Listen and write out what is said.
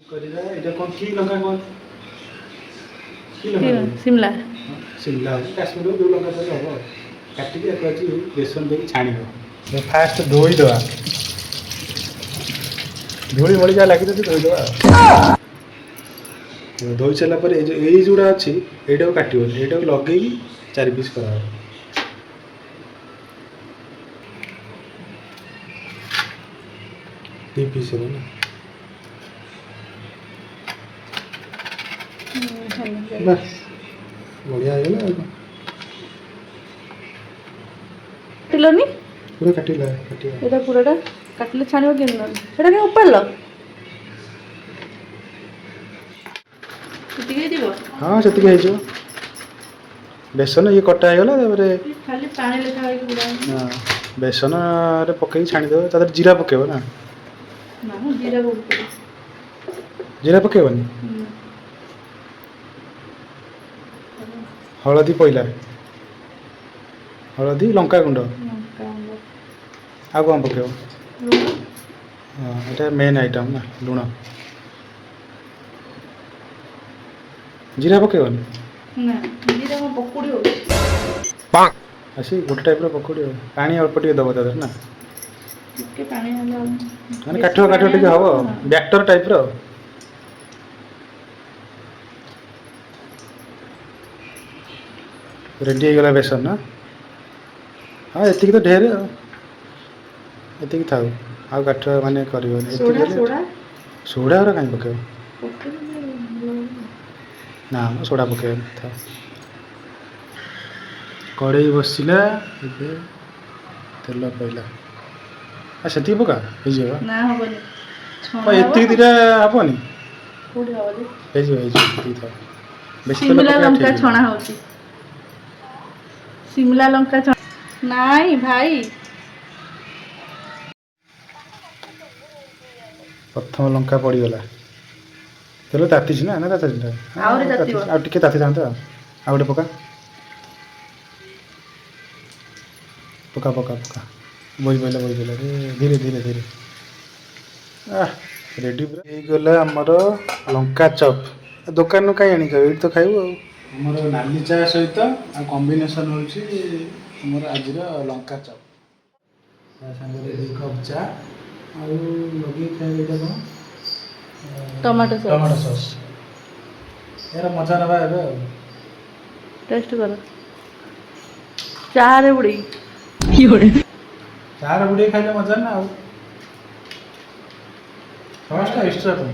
କରିବା। ଏଇଟା କ'ଣ, କି ଲଙ୍କା କୁହନ୍ତି? କି ଲଙ୍କା କୁହନ୍ତି? ସିମଲା। ସିମଲା ହଉ, କାଶ୍ମୀର ହଉ, ଯେଉଁ ଲଙ୍କା ଦେଲେ ହେବ। କାଟିକି ତାକୁ ଆଜି ବେସନ ଦେଇକି ଛାଣିବ। ଫାଷ୍ଟ ଧୋଇଦେବା, ଧୂଳି ମଳି ଯାହା ଲାଗିଛି ଧୋଇଦେବା। ଆଉ ଧୋଇ ସାରିଲା ପରେ ଏଇ ଯେଉଁ ଏଇ ଯେଉଁଟା ଅଛି, ଏଇଟାକୁ କାଟିବନି, ଏଇଟାକୁ ଲଗେଇକି ଚାରି ପିସ୍ କରାହେବ। ଦୁଇ ପିସ୍ ହେବ ନା? ବାସ୍, ବଢ଼ିଆ ହେଇଗଲା। ଆଉ କ'ଣ? କାଟିଲନି? ପୁରା କାଟିଲା, କାଟିବା। ଏଇଟା ପୁରାଟା କାଟିଲେ ଛାଣିବ କେମିତି ନହେଲେ? ସେଇଟା କାଇଁ ଉପାଡ଼ିଲ? ସେତିକି ହେଇଯିବ? ହଁ, ସେତିକି ହେଇଯିବ। ବେସନ ଇଏ କଟା ହେଇଗଲା, ତାପରେ ଖାଲି ପାଣି ଲେଖା ହେଇକି ବୁଡ଼ା। ହଁ, ବେସନରେ ପକେଇକି ଛାଣିଦେବ। ତା ଦେହରେ ଜିରା ପକେଇବ ନା? ନା, ମୁଁ ଜିରା କୋଉଠି ପକେଇବି? ଜିରା ପକେଇବନି? ହଳଦୀ ପଇଲା, ହଳଦୀ, ଲଙ୍କା ଗୁଣ୍ଡ। ଲଙ୍କା ଗୁଣ୍ଡ। ଆଉ କ'ଣ ପକେଇବ? ଲୁଣ। ହଁ, ଏଇଟା ମେନ୍ ଆଇଟମ୍ ନା, ଲୁଣ। ଜିରା ପକେଇବନି? ନା, ଜିରା କ'ଣ ପକୁଡ଼ି ହେଉଛି? ଆସି ଗୋଟେ ଟାଇପ୍ର ପକୁଡ଼ି ଆଉ। ପାଣି ଅଳ୍ପ ଟିକେ ଦେବ ତା ଦେହରେ ନା? ଟିକେ ପାଣି ହେଲେ ଆଉ ମାନେ କାଠୁଆ କାଠୁଆ ଟିକେ ହବ, ବ୍ୟାଟର ଟାଇପ୍ର। ରେଡ଼ି ହେଇଗଲା ବେସନ ନା? ହଁ, ଏତିକି ତ ଢେର ଆଉ, ଏତିକି ଥାଉ, ଆଉ କାଠୁଆ ମାନେ କରିବନି ଏତିକି। ସୋଡ଼ା। ହେଲେ ସୋଡ଼ା। ସୋଡ଼ା ଗୁରା କାହିଁ ପକେଇବ? ପକେଇଲେ ଭଲ ହବ। ନା ମ, ସୋଡ଼ା ପକେଇବନି, ଥାଉ। କଡ଼େଇ ବସିଲା, ଏବେ ତେଲ ପଇଲା। ଆଉ ସେତିକି ପକା, ହେଇଯିବ ବା। ନା, ହବନି। ଛଣା ଏତିକି ହବ। ଦୁଇଟା ହବନି? କୋଉଠି ହବ ଯେ? ହେଇଯିବ, ହେଇଯିବ, ଏତିକି ଥାଉ। ବେଶୀ ତେଲ ସିମଲା ପକେଇବା ଲଙ୍କା ଠିକ୍ ଛଣା ନୁହେଁ। ହଉଛି, ସିମଲା ଲଙ୍କା ଛଣା ନାଇଁ ଭାଇ। ପ୍ରଥମ ଲଙ୍କା ପଡ଼ିଗଲା। ତେଲ ତାତିଛି ନା? ନା, ତାତିଛି ନା? ଆହୁରି ତାତିବ। ଆଉ ଟିକେ ତାତିଥାନ୍ତା। ଆଉ ଗୋଟେ ପକା, ପକା, ପକା, ପକା। ବହି ପଇଲା, ବହି ପଇଲା ରେ। ଧୀରେ ଧୀରେ ଧୀରେ। ଆহ, ରେଡ଼ି ପୁରା ହେଇଗଲା ଆମର ଲଙ୍କା ଚପ୍। ଦୋକାନରୁ କାହିଁ ଆଣି ଖାଇବୁ? ଏଇଠି ତ ଖାଇବୁ। ଆଉ ଆମର ନାଲି ଚା ସହିତ ଆଉ କମ୍ବିନେସନ୍ ହେଉଛି ଆମର ଆଜିର ଲଙ୍କା ଚପ୍। ତା ସାଙ୍ଗରେ 2 କପ୍ ଚା ଆଉ ଲଗେଇ ଖାଇବା ଏଇଟା କ'ଣ? Tomato sauce. Tomato sauce. ଏହାର ମଜା ନେବା ଏବେ ଆଉ। ଟେଷ୍ଟ କର ଚାରେ ବୁଡ଼େଇକି। ଚାରେ ବୁଡ଼େଇ ଖାଇଲେ ମଜା ନା, ଆଉ ସସ୍ଟା ଏକ୍ସଟ୍ରା ପାଇଁ।